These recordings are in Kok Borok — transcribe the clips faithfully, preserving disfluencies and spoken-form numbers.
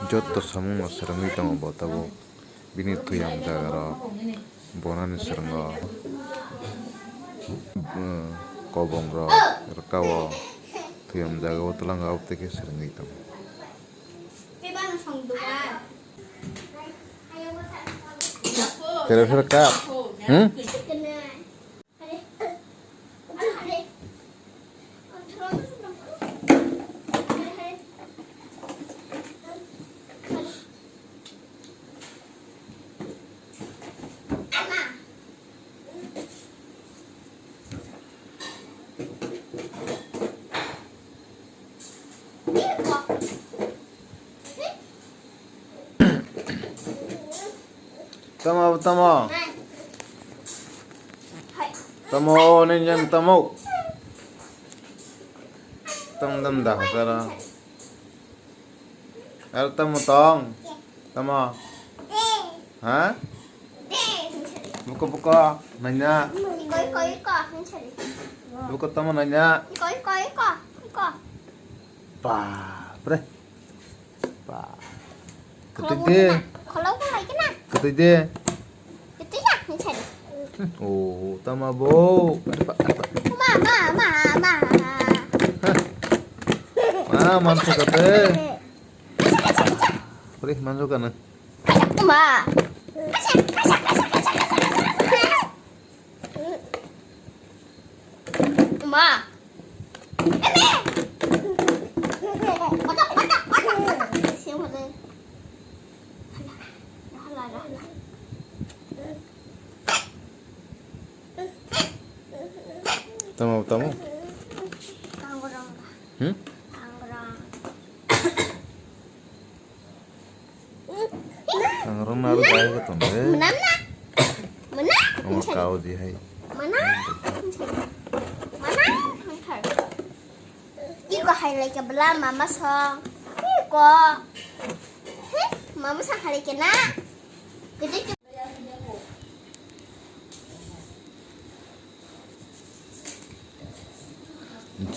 Joto samung no swrwngwi tongo bo tabuk. Bini thwiya jaga rok bonani swrwngo. Kobong rok rwka o thwiya jaga o twlang rok tei khe swrwngwi tongo. Kere phir kap. Hmm? Tamo, tamo. Tamo, nini yang tamo. Tam, tam, dah, dah. Ar tamo tong? Tamo? Ha? Buka, buka, nanya. Buka tamo nanya. Bapre. Ba. Ketui de. Ketui de. Oh, tama bo. Ari pa, ari pa. Ma, ma, ma, ma. Hah. Ma, manso kate. Ori, manso kana. Ma. Ma. Tamo, tamo. Hmm? Ang rong na bai ko tong de. Mana, mana? Mana? Ang kau di hai. Mana? Mana? Iko hai lai ke bela mama song. Iko. He, mama song hai lai ke na. Gede ke.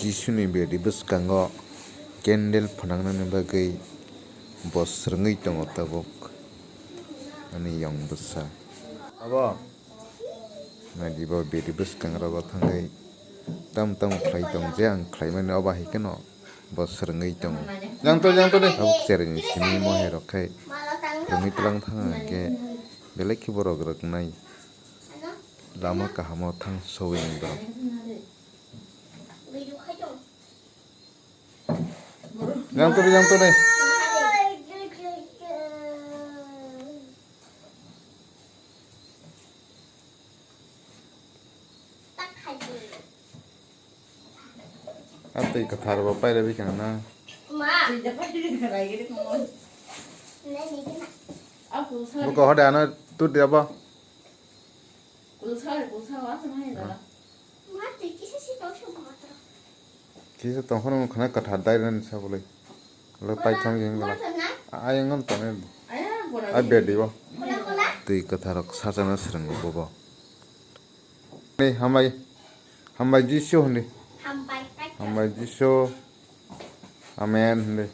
Jisuni bedi bwskango candle phwnangnani bagwi bo swrwngwi tongo tabuk ani yong bwsa. Abo naidi bo bedi bwskangrogo thangwi tam tam khlai tong je ang khlaimani obo hai kheno. Bo swrwngwi tongo. Jang to, jang to de. Tabuk cherni simi mohe rok khai. Kwrwngwi twlang thang hwnkhe belai khe borok rwknai. Lama kahamo thang sowini borok. Jang to de, jang to de. A twi kwthar bo paira bikha na. Buko hode ano tur dia bo. Kisa tongkhorong khna kwthar dai rani sa bolai. Lo paithang jeng gala. Ayang ngon tane. A bedi bo. Twi kwthar rok sachana swrwngo bobo. Ni hambai, hambai Jisu hindi. Hambai, paithak. Hambai Jisu. Amen hindi.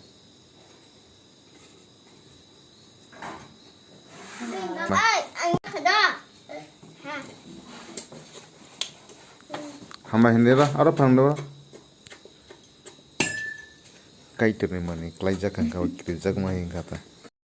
Hambai hindi ba, aro phang do. Kaitorni mani klaijak kha, kha, kirijak ma hingkha ta.